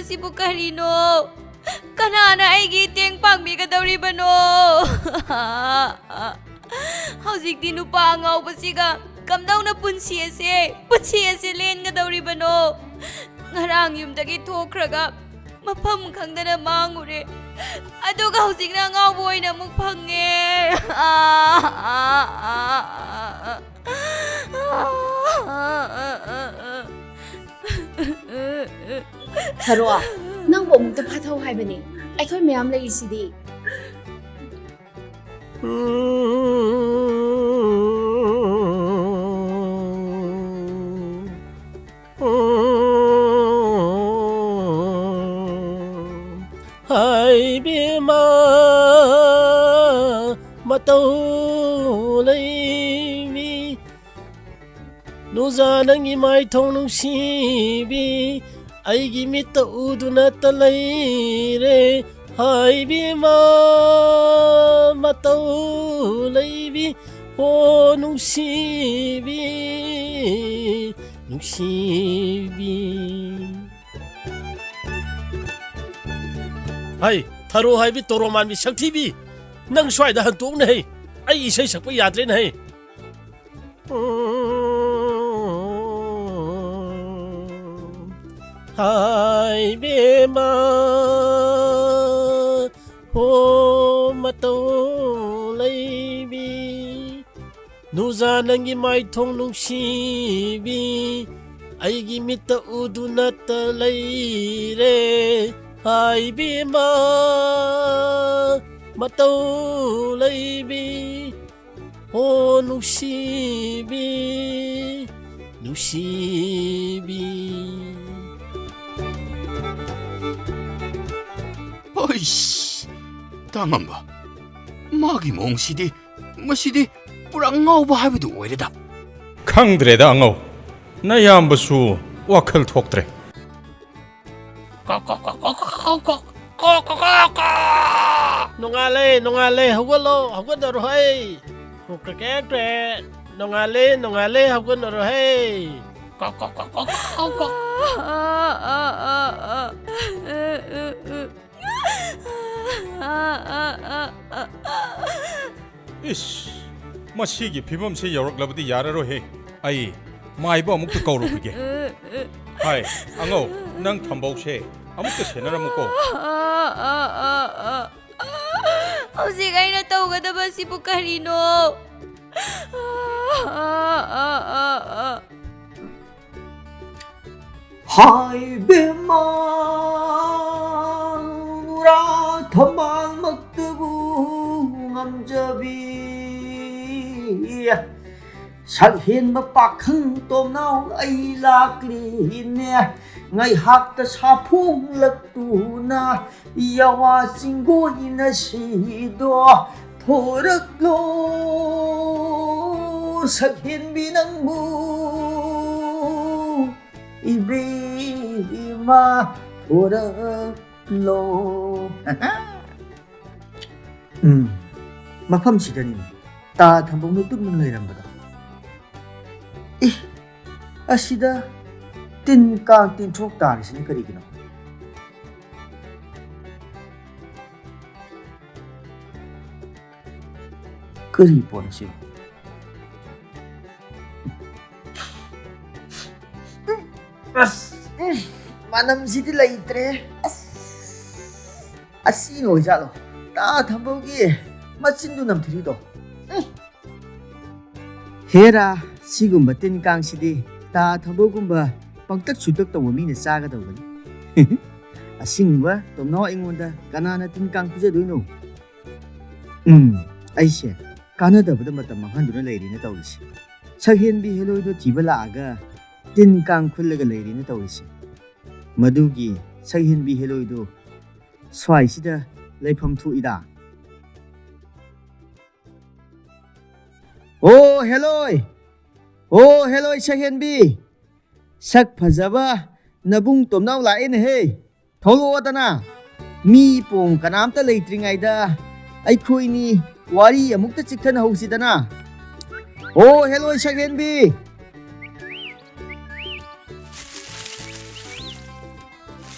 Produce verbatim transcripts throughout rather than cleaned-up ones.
ꯑꯁꯤꯕꯨ ꯀꯔꯤꯅꯣ? ꯀꯅꯥꯅ ꯑꯩꯒꯤ ꯏꯇꯦꯡ ꯄꯥꯡꯕꯤꯒꯗꯧꯔꯤꯕꯅꯣ? ꯍꯧꯖꯤꯛꯇꯤ ꯅꯨꯄꯥ ꯑꯉꯥꯎꯕꯁꯤꯒ ꯀꯝꯗꯧꯅ ꯄꯨꯟꯁꯤ ꯑꯁꯦ, ꯄꯨꯟꯁꯤ ꯑꯁꯦ ꯂꯦꯟꯒꯗꯧꯔꯤꯕꯅꯣ? ꯉꯔꯥꯡ ꯌꯨꯝꯗꯒꯤ ꯊꯣꯛꯈ꯭ꯔꯒ ꯃꯐꯝ ꯈꯪꯗꯅ ꯃꯥꯡꯉꯨꯔꯦ꯫ ꯑꯗꯨꯒ ꯍꯧꯖꯤꯛꯅ ꯑꯉꯥꯎꯕ ꯑꯣꯏꯅ ꯑꯃꯨꯛ ꯐꯪꯉꯦ꯫ ꯊꯔꯣ, ꯅꯪꯕꯨ ꯑꯃꯨꯛꯇ ꯐꯥꯊꯧ ꯍꯥꯏꯕꯅꯦ꯫ ꯑꯩꯈꯣꯏ ꯃꯌꯥꯝ ꯂꯩꯔꯤꯁꯤꯗꯤ꯫ ꯍꯥꯏꯕꯦꯝꯃ ꯃꯇꯧ ꯂꯩꯕꯤ, ꯅꯨꯖꯥ ꯅꯪꯒꯤ ꯃꯥꯏꯊꯣꯡ ꯅꯨꯡꯁꯤꯕꯤ, ꯑꯩꯒꯤ ꯃꯤꯠꯇ ꯎꯗꯨꯅꯇ ꯂꯩꯔꯦ꯫ ꯍꯥꯏꯕꯦꯝꯃ ꯃꯇꯧ ꯂꯩꯕꯤ, ꯍꯣ ꯅꯨꯡꯁꯤꯕꯤ, ꯅꯨꯡꯁꯤꯕꯤ꯫ ꯍꯩ, ꯊꯔꯣ ꯍꯥꯏꯕꯤ, ꯇꯣꯔꯣ ꯃꯥꯟꯕꯤ, ꯁꯛꯊꯤꯕꯤ, ꯅꯪ ꯁ꯭ꯋꯥꯏꯗ ꯍꯟꯇꯣꯛꯅ ꯍꯩ꯫ ꯑꯩ ꯏꯁꯩ ꯁꯛꯄ ꯌꯥꯗ꯭ꯔꯦꯅ ꯍꯩ꯫ ꯍꯥꯏꯕꯦꯝꯃ ꯍꯣ ꯃꯇꯧ ꯂꯩꯕꯤ, ꯅꯨꯖꯥ ꯅꯪꯒꯤ ꯃꯥꯏꯊꯣꯡ ꯅꯨꯡꯁꯤꯕꯤ, ꯑꯩꯒꯤ ꯃꯤꯠꯇ ꯎꯗꯨꯅꯇ ꯂꯩꯔꯦ꯫ ꯍꯥꯏꯕꯦꯝꯃ ꯃꯇꯧ ꯂꯩꯕꯤ, ꯍꯣ ꯅꯨꯡꯁꯤꯕꯤ, ꯅꯨꯡꯁꯤꯕꯤ꯫ ꯑꯩꯁ, ꯇꯥꯉꯝꯕ, ꯃꯥꯒꯤ ꯃꯑꯣꯡꯁꯤꯗꯤ, ꯃꯁꯤꯗꯤ ꯄꯨꯔꯥ ꯉꯥꯎꯕ ꯍꯥꯏꯕꯗꯨ ꯑꯣꯏꯔꯦꯗ꯫ ꯈꯪꯗ꯭ꯔꯦꯗ ꯑꯉꯧ, ꯅꯌꯥꯝꯕꯁꯨ ꯋꯥꯈꯜ ꯊꯣꯛꯇ꯭ꯔꯦ꯫ ꯅꯣꯡꯉꯥꯜꯂꯦ, ꯅꯣꯡꯉꯥꯜꯂꯦ, ꯍꯧꯒꯠꯂꯣ, ꯍꯧꯒꯠꯅꯔꯣ ꯍꯩ꯫ ꯀ꯭ꯔꯨꯛ ꯀ꯭ꯔꯦꯛ ꯀ꯭ꯔꯦꯛ꯫ ꯅꯣꯡꯉꯥꯜꯂꯦ, ꯅꯣꯡꯉꯥꯜꯂꯦ, ꯍꯧꯒꯠꯅꯔꯣ ꯍꯩ꯫ ꯀꯣ, ꯀꯣ, ꯀꯣ, ꯀꯣ, ꯀꯣ, ꯀꯣ꯫ ꯏꯁ, ꯃꯁꯤꯒꯤ ꯐꯤꯕꯝꯁꯦ ꯌꯧꯔꯛꯂꯕꯗꯤ ꯌꯥꯔꯔꯣꯏꯍꯦ꯫ ꯑꯩ ꯃꯥꯏꯕ ꯑꯃꯨꯛꯇ ꯀꯧꯔꯨꯈꯤꯒꯦ꯫ ꯍꯥꯏ, ꯑꯉꯧ, ꯅꯪ ꯊꯝꯕꯧꯁꯦ ꯑꯃꯨꯛꯇ ꯁꯦꯟꯅꯔꯝꯃꯨꯀꯣ꯫ ꯍꯧꯖꯤꯛ ꯑꯩꯅ ꯇꯧꯒꯗꯕꯁꯤꯕꯨ ꯀꯔꯤꯅꯣ? ꯍꯥꯏ ꯕꯦꯝꯃ, ꯅꯨꯔꯥ ꯊꯝꯕꯥꯜꯃꯛꯇꯕꯨ ꯉꯝꯖꯕꯤ꯫ ꯁꯛꯍꯦꯟꯕ ꯄꯥꯈꯪ ꯇꯣꯝꯅꯥꯎ ꯑꯩ ꯂꯥꯛꯂꯤꯅꯦ, ꯉꯥꯏꯍꯥꯛꯇ ꯁꯥꯐꯣꯡꯂꯛꯇꯨꯅ ꯌꯥꯋꯥ ꯆꯤꯡꯒꯣꯏꯅ ꯁꯤꯗꯣ ꯊꯣꯔꯛꯂꯣ, ꯁꯛꯍꯦꯟꯕꯤ ꯅꯪꯕꯨ ꯏꯕꯦꯝꯃ ꯊꯣꯔꯛꯂꯣ꯫ ꯎꯝ, ꯃꯐꯝꯁꯤꯗꯅꯤꯅꯦ ꯇꯥ ꯊꯝꯕꯧꯅ ꯇꯨꯝꯗꯨꯅ ꯂꯩꯔꯝꯕꯗꯣ꯫ ꯏ, ꯑꯁꯤꯗ ꯇꯤꯟ ꯀꯥꯡ ꯇꯤꯟꯊ꯭ꯔꯣꯛ ꯇꯥꯔꯤꯁꯤꯅ ꯀꯔꯤꯒꯤꯅꯣ? ꯀꯔꯤ ꯄꯣꯠꯅꯣ ꯁꯤꯕꯨ? ꯑꯁ, ꯎꯝ, ꯃꯅꯝꯁꯤꯗꯤ ꯂꯩꯇ꯭ꯔꯦ꯫ ꯑꯁ, ꯑꯁꯤꯅ ꯑꯣꯏꯖꯥꯠꯂꯣ ꯇꯥ ꯊꯝꯕꯧꯒꯤ ꯃꯆꯤꯟꯗꯨ ꯅꯝꯊꯤꯔꯤꯗꯣ? ꯎꯝ꯫ ꯍꯦꯔꯥ, ꯁꯤꯒꯨꯝꯕ ꯇꯤꯟ ꯀꯥꯡꯁꯤꯗꯤ ꯇꯥ ꯊꯝꯕꯧꯒꯨꯝꯕ ꯄꯪꯇꯛ ꯁꯨꯇꯛ ꯇꯧꯕ ꯃꯤꯅ ꯆꯥꯒꯗꯧꯕꯅꯤ꯫ ꯑꯁꯤꯒꯨꯝꯕ ꯇꯣꯝꯅꯥꯎ ꯑꯩꯉꯣꯟꯗ ꯀꯅꯥꯅ ꯇꯤꯟ ꯀꯥꯡ ꯄꯤꯖꯗꯣꯏꯅꯣ? ꯎꯝ, ꯑꯩꯁꯦ ꯀꯥꯟꯅꯗꯕꯗ ꯃꯇꯝ ꯃꯥꯡꯍꯟꯗꯨꯅ ꯂꯩꯔꯦꯅ ꯇꯧꯔꯤꯁꯦ꯫ ꯁꯛꯍꯦꯟꯕꯤ ꯍꯦꯂꯣꯏꯗꯣ ꯊꯤꯕ ꯂꯥꯛꯑꯒ ꯇꯤꯟ ꯀꯥꯡ ꯈꯨꯜꯂꯒ ꯂꯩꯔꯦꯅ ꯇꯧꯔꯤꯁꯦ꯫ ꯃꯗꯨꯒꯤ ꯁꯛꯍꯦꯟꯕꯤ ꯍꯦꯂꯣꯏꯗꯣ ꯁ꯭ꯋꯥꯏꯁꯤꯗ ꯂꯩꯐꯝ ꯊꯣꯛꯏꯗ꯫ ꯑꯣ ꯍꯦꯂꯣꯏ! ꯑꯣ ꯍꯦꯂꯣꯏ ꯁꯛꯍꯦꯟꯕꯤ! ꯁꯛ ꯐꯖꯕ ꯅꯕꯨꯡ ꯇꯣꯝꯅꯥꯎ ꯂꯥꯛꯑꯦꯅꯦꯍꯦ! ꯊꯣꯛꯂꯛꯑꯣꯗꯅ! ꯃꯤ ꯄꯣꯡ ꯀꯅꯥꯝꯇ ꯂꯩꯇ꯭ꯔꯤꯉꯩꯗ ꯑꯩꯈꯣꯏꯅꯤ ꯋꯥꯔꯤ ꯑꯃꯨꯛꯇ ꯆꯤꯛꯊꯅꯍꯧꯁꯤꯗꯅ! ꯑꯣ ꯍꯦꯂꯣꯏ ꯁꯛꯍꯦꯟꯕꯤ!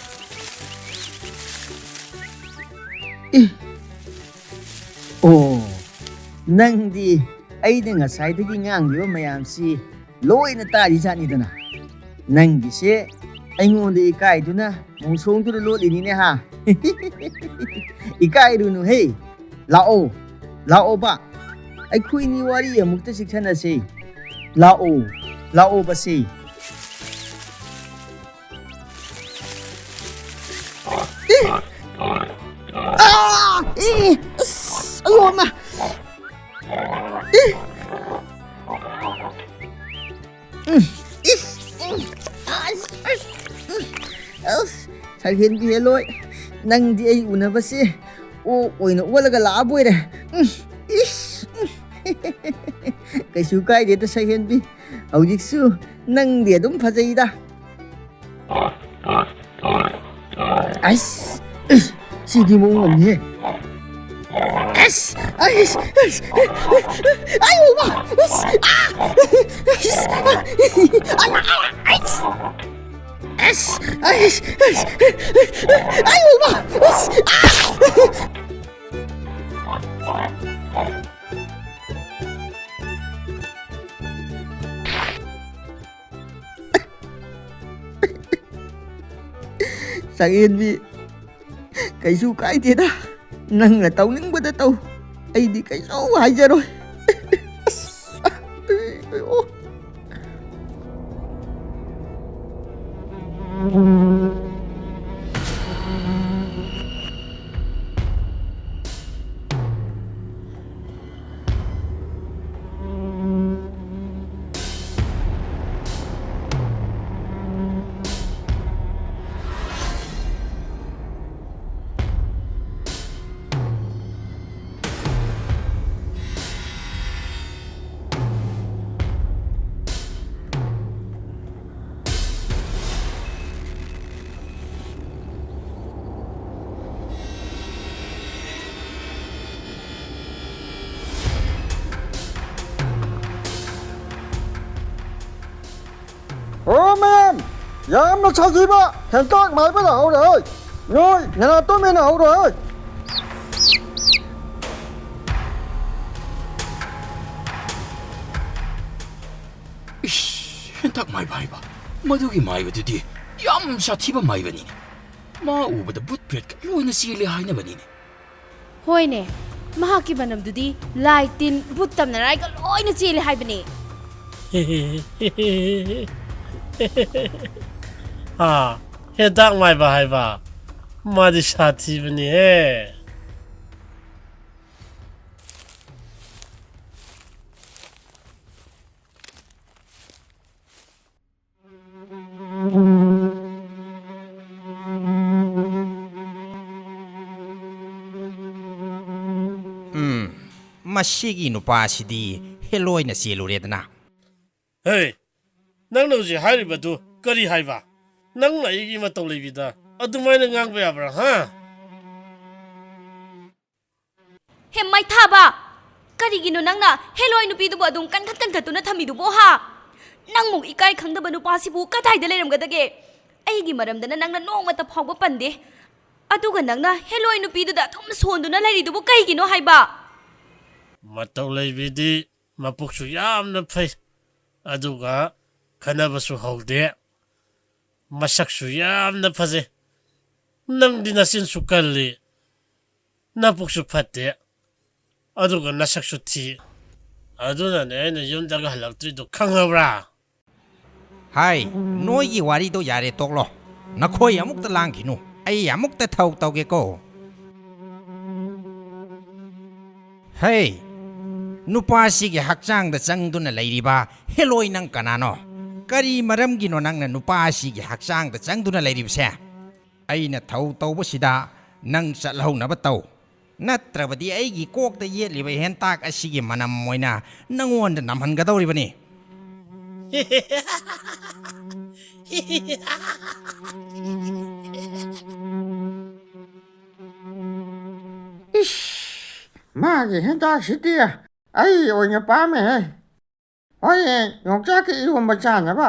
ꯑꯣ, ꯅꯪꯗꯤ ꯑꯩꯅ ꯉꯁꯥꯏꯗꯒꯤ ꯉꯥꯡꯂꯤꯕ ꯃꯌꯥꯝꯁꯤ ꯂꯣꯏꯅ ꯇꯥꯔꯤꯖꯥꯠꯅꯤꯗꯅ꯫ ꯅꯪꯒꯤꯁꯦ ꯑꯩꯉꯣꯟꯗ ꯏꯀꯥꯏꯗꯨꯅ ꯃꯣꯡꯁꯣꯡꯗꯨꯗ ꯂꯣꯠꯂꯤꯅꯤꯅꯦ ꯍꯥ? ꯏꯀꯥꯏꯔꯨꯅꯨꯍꯦ꯫ ꯂꯥꯛꯑꯣ, ꯂꯥꯛꯑꯣꯕ꯫ ꯑꯩꯈꯣꯏꯅꯤ ꯋꯥꯔꯤ ꯑꯃꯨꯛꯇ ꯆꯤꯛꯊꯅꯁꯦ꯫ ꯂꯥꯛꯑꯣ, ꯂꯥꯛꯑꯣꯕꯁꯦ꯫ ꯑꯦ! ꯑꯥ! ꯑꯦ! ꯑꯁ! ꯑꯌꯣ, ꯑꯃ! ꯑꯦ! ꯎꯝ, ꯏꯁ! ꯎꯝ, ꯑꯁ! ꯑꯁ! ꯎꯝ, ꯑꯁ! ꯁꯛꯍꯦꯟꯕꯤ ꯍꯦꯂꯣꯏ, ꯅꯪꯗꯤ ꯑꯩ ꯎꯅꯕꯁꯦ ꯑꯣꯛ ꯑꯣꯏꯅ ꯑꯣꯜꯂꯒ ꯂꯥꯛꯑꯕꯣꯏꯔꯦ꯫ ꯎꯝ, ꯏꯁ! ꯎꯝ꯫ ꯀꯩꯁꯨ ꯀꯥꯏꯗꯦꯗ ꯁꯛꯍꯦꯟꯕꯤ, ꯍꯧꯖꯤꯛꯁꯨ ꯅꯪꯗꯤ ꯑꯗꯨꯝ ꯐꯖꯩꯗ꯫ ꯑꯁ! ꯏꯁ! ꯁꯤꯗꯤ ꯃꯑꯣꯡ ꯑꯃꯅꯤꯍꯦ꯫ ꯑꯁ! ꯑꯁ! ꯑꯁ! ꯑꯩ ꯎꯃ! ꯑꯁ! ꯑꯥ! ꯑꯁ! ꯑꯩ! ꯑꯁ! ꯑꯁ! ꯑꯩ! ꯑꯩ ꯎꯃ! ꯑꯁ! ꯑꯥ! ꯁꯛꯍꯦꯟꯕꯤ, ꯀꯩꯁꯨ ꯀꯥꯏꯗꯦꯗ, ꯅꯪꯅ ꯇꯧꯅꯤꯡꯕꯗ ꯇꯧ, ꯑꯩꯗꯤ ꯀꯩꯁꯨ ꯍꯥꯏꯖꯔꯣꯏ꯫ ꯑꯁ! ꯑꯣ꯫ ꯑꯣ ꯃꯌꯥꯝ, ꯌꯥꯝꯅ ꯁꯥꯊꯤꯕ ꯍꯦꯟꯇꯥꯛ ꯃꯥꯏꯕ ꯂꯥꯛꯍꯧꯔꯦ꯫ ꯅꯣꯏ ꯅꯅꯥꯇꯣꯟ ꯃꯦꯟꯅ ꯍꯧꯔꯣ꯫ ꯏꯁ, ꯍꯦꯟꯇꯥꯛ ꯃꯥꯏꯕ ꯍꯥꯏꯕ꯫ ꯃꯗꯨꯒꯤ ꯃꯥꯏꯕꯗꯨꯗꯤ ꯌꯥꯝ ꯁꯥꯊꯤꯕ ꯃꯥꯏꯕꯅꯤꯅꯦ꯫ ꯃꯥ ꯎꯕꯗ ꯚꯨꯠ ꯄ꯭ꯔꯦꯠꯀ ꯂꯣꯏꯅ ꯆꯦꯜꯂꯦ ꯍꯥꯏꯅꯕꯅꯤꯅꯦ꯫ ꯍꯣꯏꯅꯦ, ꯃꯍꯥꯛꯀꯤ ꯃꯅꯝꯗꯨꯗꯤ ꯂꯥꯏ ꯇꯤꯟ, ꯚꯨꯠ ꯇꯝꯅꯔꯥꯏꯒ ꯂꯣꯏꯅ ꯆꯦꯜꯂꯦ ꯍꯥꯏꯕꯅꯦ꯫ ꯍꯥ, ꯍꯦꯟꯇꯥꯛ ꯃꯥꯏꯕ ꯍꯥꯏꯕ꯫ ꯃꯥꯗꯤ ꯁꯥꯊꯤꯕꯅꯤꯍꯦ꯫ ꯎꯝ, ꯃꯁꯤꯒꯤ ꯅꯨꯄꯥꯁꯤꯗꯤ ꯍꯦꯂꯣꯏꯅ ꯆꯦꯜꯂꯨꯔꯦꯗꯅ꯫ ꯍꯦ, ꯅꯪꯅ ꯍꯧꯖꯤꯛ ꯍꯥꯏꯔꯤꯕꯗꯨ ꯀꯔꯤ ꯍꯥꯏꯕ? ꯅꯪꯅ ꯑꯩꯒꯤ ꯃꯇꯧ ꯂꯩꯕꯤꯗ ꯑꯗꯨꯃꯥꯏꯅ ꯉꯥꯡꯕ ꯌꯥꯕ꯭ꯔꯥ, ꯍꯥ? ꯍꯦ ꯃꯩꯊꯥꯕ! ꯀꯔꯤꯒꯤꯅꯣ ꯅꯪꯅ ꯍꯦꯂꯣꯏ ꯅꯨꯄꯤꯗꯨꯕꯨ ꯑꯗꯨꯝ ꯀꯟꯈꯠ ꯀꯟꯈꯠꯇꯨꯅ ꯊꯝꯃꯤꯗꯨꯕꯣ, ꯍꯥ? ꯅꯪꯃꯨꯛ ꯏꯀꯥꯏ ꯈꯪꯗꯕ ꯅꯨꯄꯥꯁꯤꯕꯨ ꯀꯗꯥꯏꯗ ꯂꯩꯔꯝꯒꯗꯒꯦ? ꯑꯩꯒꯤ ꯃꯔꯝꯗꯅ ꯅꯪꯅ ꯅꯣꯡꯃꯇ ꯐꯥꯎꯕ ꯄꯟꯗꯦ꯫ ꯑꯗꯨꯒ ꯅꯪꯅ ꯍꯦꯂꯣꯏ ꯅꯨꯄꯤꯗꯨꯗ ꯑꯗꯨꯝ ꯁꯣꯟꯗꯨꯅ ꯂꯩꯔꯤꯗꯨꯕꯨ ꯀꯩꯒꯤꯅꯣ ꯍꯥꯏꯕ? ꯃꯇꯧ ꯂꯩꯕꯤꯗꯤ ꯃꯄꯨꯛꯁꯨ ꯌꯥꯝꯅ ꯐꯩ, ꯑꯗꯨꯒ ꯈꯠꯅꯕꯁꯨ ꯍꯧꯗꯦ, ꯃꯁꯛꯁꯨ ꯌꯥꯝꯅ ꯐꯖꯩ꯫ ꯅꯪꯗꯤ ꯅꯆꯤꯟꯁꯨ ꯀꯜꯂꯤ, ꯅꯄꯨꯛꯁꯨ ꯐꯠꯇꯦ, ꯑꯗꯨꯒ ꯅꯁꯛꯁꯨ ꯊꯤ꯫ ꯑꯗꯨꯅꯅꯦ ꯑꯩꯅ ꯌꯨꯝꯗꯒ ꯍꯜꯂꯛꯇ꯭ꯔꯤꯗꯣ, ꯈꯪꯉꯕ꯭ꯔꯥ? ꯍꯥꯏ, ꯅꯣꯏꯒꯤ ꯋꯥꯔꯤꯗꯣ ꯌꯥꯔꯦ, ꯇꯣꯛꯂꯣ꯫ ꯅꯈꯣꯏ ꯑꯃꯨꯛꯇ ꯂꯥꯡꯈꯤꯅꯨ, ꯑꯩ ꯑꯃꯨꯛꯇ ꯊꯧ ꯇꯧꯒꯦꯀꯣ꯫ ꯍꯦ, ꯅꯨꯄꯥꯁꯤꯒꯤ ꯍꯛꯆꯥꯡꯗ ꯆꯪꯗꯨꯅ ꯂꯩꯔꯤꯕ ꯍꯦꯂꯣꯏ, ꯅꯪ ꯀꯅꯥꯅꯣ? ꯀꯔꯤ ꯃꯔꯝꯒꯤꯅꯣ ꯅꯪꯅ ꯅꯨꯄꯥ ꯑꯁꯤꯒꯤ ꯍꯛꯆꯥꯡꯗ ꯆꯪꯗꯨꯅ ꯂꯩꯔꯤꯕꯁꯦ? ꯑꯩꯅ ꯊꯧ ꯇꯧꯕꯁꯤꯗ ꯅꯪ ꯆꯠꯍꯧꯅꯕ ꯇꯧ, ꯅꯠꯇ꯭ꯔꯕꯗꯤ ꯑꯩꯒꯤ ꯀꯣꯛꯇ ꯌꯦꯠꯂꯤꯕ ꯍꯦꯟꯇꯥꯛ ꯑꯁꯤꯒꯤ ꯃꯅꯝ ꯑꯣꯏꯅ ꯅꯪꯉꯣꯟꯗ ꯅꯝꯍꯟꯒꯗꯧꯔꯤꯕꯅꯤ꯫ ꯏꯁ, ꯃꯥꯒꯤ ꯍꯦꯟꯇꯥꯛꯁꯤꯗꯤ ꯑꯩ ꯑꯣꯏꯅ ꯄꯥꯝꯃꯦꯍꯦ꯫ ꯍꯣꯔꯦꯟ ꯌꯣꯡꯆꯥꯛꯀ ꯏꯔꯣꯝꯕ ꯆꯥꯅꯕ꯫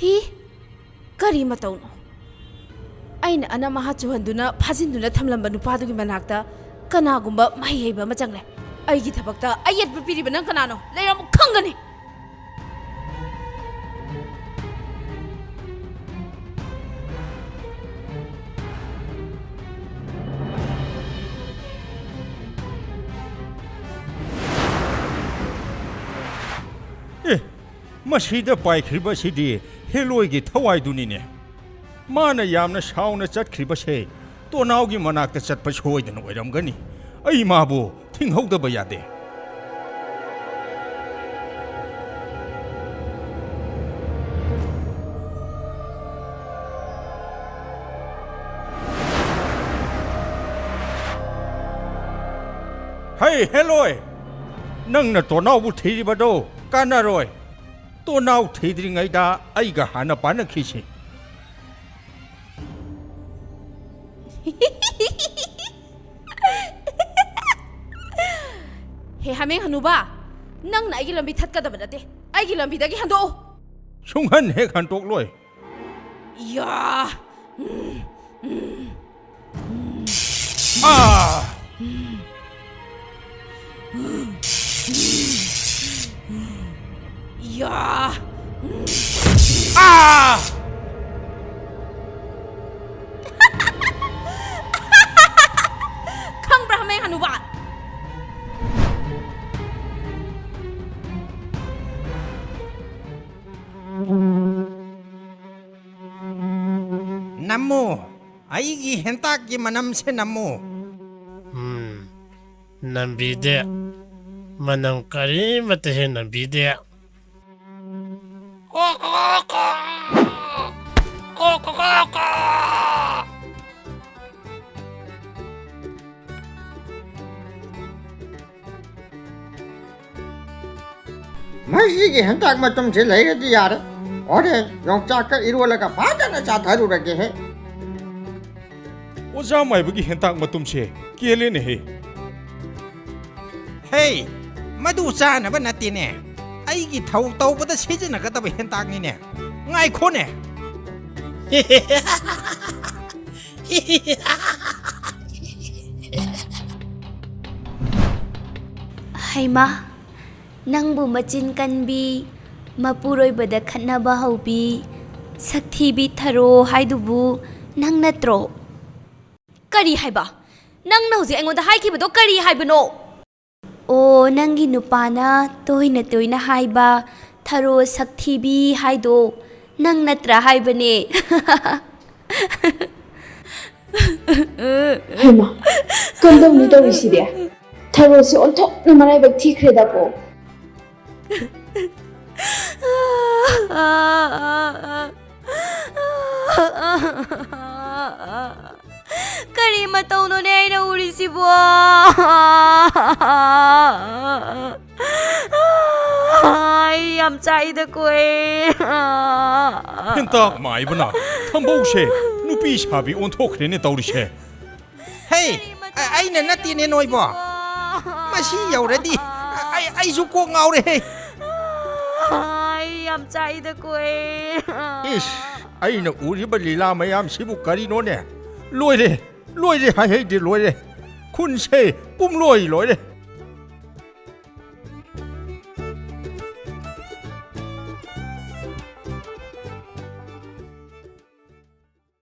ꯍꯤ? ꯀꯔꯤ ꯃꯇꯧꯅꯣ? ꯑꯩꯅ ꯑꯅꯝ ꯑꯍꯥ ꯆꯨꯍꯟꯗꯨꯅ ꯐꯥꯖꯤꯟꯗꯨꯅ ꯊꯝꯂꯝꯕ ꯅꯨꯄꯥꯗꯨꯒꯤ ꯃꯅꯥꯛꯇ ꯀꯅꯥꯒꯨꯝꯕ ꯃꯍꯩ ꯍꯩꯕ ꯑꯃ ꯆꯪꯂꯦ꯫ ꯑꯩꯒꯤ ꯊꯕꯛꯇ ꯑꯌꯦꯠꯄ ꯄꯤꯔꯤꯕ ꯅꯪ ꯀꯅꯥꯅꯣ? ꯂꯩꯔꯝꯃꯨ, ꯈꯪꯒꯅꯤ꯫ ꯑꯦ, ꯃꯁꯤꯗ ꯄꯥꯏꯈ꯭ꯔꯤꯕꯁꯤꯗꯤ ꯍꯦꯂꯣꯏꯒꯤ ꯊꯋꯥꯏꯗꯨꯅꯤꯅꯦ꯫ ꯃꯥꯅ ꯌꯥꯝꯅ ꯁꯥꯎꯅ ꯆꯠꯈ꯭ꯔꯤꯕꯁꯦ ꯇꯣꯅꯥꯎꯒꯤ ꯃꯅꯥꯛꯇ ꯆꯠꯄ ꯁꯣꯏꯗꯅ ꯑꯣꯏꯔꯝꯒꯅꯤ꯫ ꯑꯩ ꯃꯥꯕꯨ ꯊꯤꯡꯍꯧꯗꯕ ꯌꯥꯗꯦ꯫ ꯍꯩ, ꯍꯦꯂꯣꯏ! ꯅꯪꯅ ꯇꯣꯅꯥꯎꯕꯨ ꯊꯤꯔꯤꯕꯗꯣ ꯀꯥꯟꯅꯔꯣꯏ꯫ ꯇꯣꯅꯥꯎ ꯊꯤꯗ꯭ꯔꯤꯉꯩꯗ ꯑꯩꯒ ꯍꯥꯟꯅ ꯄꯥꯅꯈꯤꯁꯤ꯫ ꯍꯦ ꯍꯥꯃꯦꯡ ꯍꯅꯨꯕ, ꯅꯪꯅ ꯑꯩꯒꯤ ꯂꯝꯕꯤ ꯊꯠꯀꯗꯕ ꯅꯠꯇꯦ꯫ ꯑꯩꯒꯤ ꯂꯝꯕꯤꯗꯒꯤ ꯍꯟꯗꯣꯛꯎ꯫ ꯁꯨꯡꯍꯟ ꯍꯦꯛ ꯍꯟꯗꯣꯛꯂꯣꯏ꯫ ꯌꯥ! ꯑꯥ! ꯌꯥ! ꯑꯥ! ꯈꯪꯕ꯭ꯔꯥ, ꯍꯥꯃꯦꯡ ꯍꯅꯨꯕ? ꯅꯝꯃꯨ, ꯑꯩꯒꯤ ꯍꯦꯟꯇꯥꯛꯀꯤ ꯃꯅꯝꯁꯦ ꯅꯝꯃꯨ꯫ ꯎꯝ, ꯅꯝꯕꯤꯗꯦ꯫ ꯃꯅꯝ ꯀꯔꯤꯃꯠꯇ ꯍꯦꯛ ꯅꯝꯕꯤꯗꯦ꯫ ꯃꯁꯤꯒꯤ ꯍꯦꯟꯇꯥꯛ ꯃꯇꯨꯝꯁꯦ ꯂꯩꯔꯗꯤ ꯌꯥꯔꯦ꯫ ꯍꯣꯔꯦꯟ ꯌꯣꯡꯆꯥꯛꯀ ꯏꯔꯣꯜꯂꯒ ꯐꯖꯅ ꯆꯥꯊꯔꯨꯔꯒꯦꯍꯦ꯫ ꯑꯣꯖꯥ ꯃꯥꯏꯕꯒꯤ ꯍꯦꯟꯇꯥꯛ ꯃꯇꯨꯝꯁꯦ ꯀꯦꯜꯂꯦꯅꯦꯍꯦ꯫ ꯍꯦ, ꯃꯗꯨ ꯆꯥꯅꯕ ꯅꯠꯇꯦꯅꯦ꯫ ꯑꯩꯒꯤ ꯊꯧ ꯇꯧꯕꯗ ꯁꯤꯖꯤꯟꯅꯒꯗꯕ ꯍꯦꯟꯇꯥꯛꯅꯤꯅꯦ꯫ ꯉꯥꯏꯈꯣꯅꯦ꯫ ꯍꯩꯃꯥ, ꯅꯪꯕꯨ ꯃꯆꯤꯟ ꯀꯟꯕꯤ, ꯃꯄꯨꯔꯣꯏꯕꯗ ꯈꯠꯅꯕ ꯍꯧꯕꯤ, ꯁꯛꯊꯤꯕꯤ ꯊꯔꯣ ꯍꯥꯏꯗꯨꯕꯨ ꯅꯪ ꯅꯠꯇ꯭ꯔꯣ? ꯀꯔꯤ ꯍꯥꯏꯕ? ꯅꯪꯅ ꯍꯧꯖꯤꯛ ꯑꯩꯉꯣꯟꯗ ꯍꯥꯏꯈꯤꯕꯗꯣ ꯀꯔꯤ ꯍꯥꯏꯕꯅꯣ? ꯑꯣ, ꯅꯪꯒꯤ ꯅꯨꯄꯥꯅ ꯇꯣꯏꯅ ꯇꯣꯏꯅ ꯍꯥꯏꯕ ꯊꯔꯣ ꯁꯛꯊꯤꯕꯤ ꯍꯥꯏꯗꯣ ꯅꯪ ꯅꯠꯇ꯭ꯔꯥ ꯍꯥꯏꯕꯅꯦ꯫ ꯍꯩꯃꯥ, ꯀꯝꯗꯧꯅꯤ ꯇꯧꯔꯤꯁꯤꯗꯤ? ꯊꯔꯣꯁꯦ ꯑꯣꯟꯊꯣꯛꯅ ꯃꯔꯥꯏꯕꯛ ꯊꯤꯈ꯭ꯔꯦꯗꯀꯣ꯫ ꯀꯔꯤ ꯃꯇꯧꯅꯣꯅꯦ ꯑꯩꯅ ꯎꯔꯤꯁꯤꯕꯣ? ꯑꯩ ꯌꯥꯝ ꯆꯥꯛꯏꯗꯀꯣ ꯑꯩ꯫ ꯍꯦꯟꯇꯥꯛ ꯃꯥꯏꯕꯅ ꯊꯝꯕꯧꯁꯦ ꯅꯨꯄꯤ ꯁꯥꯕꯤ ꯑꯣꯟꯊꯣꯛꯈ꯭ꯔꯦꯅꯦ ꯇꯧꯔꯤꯁꯦ꯫ ꯍꯦ, ꯑ-, ꯑꯩꯅ ꯅꯠꯇꯦꯅꯦ ꯅꯣꯏꯕꯣ꯫ ꯃꯁꯤ ꯌꯧꯔꯗꯤ ꯑꯩ, ꯑꯩꯁꯨ ꯀꯣꯛ ꯉꯥꯎꯔꯦꯍꯦ꯫ ꯑꯩ ꯌꯥꯝ ꯆꯥꯛꯏꯗꯀꯣ ꯑꯩ꯫ ꯏꯁ, ꯑꯩꯅ ꯎꯔꯤꯕ ꯂꯤꯂꯥ ꯃꯌꯥꯝꯁꯤꯕꯨ ꯀꯔꯤꯅꯣꯅꯦ? ꯂꯣꯏꯔꯦ, ꯂꯣꯏꯔꯦ ꯍꯥꯏꯍꯩꯗꯦ, ꯂꯣꯏꯔꯦ꯫ ꯈꯨꯟꯁꯦ ꯄꯨꯝꯂꯣꯏ ꯂꯣꯏꯔꯦ꯫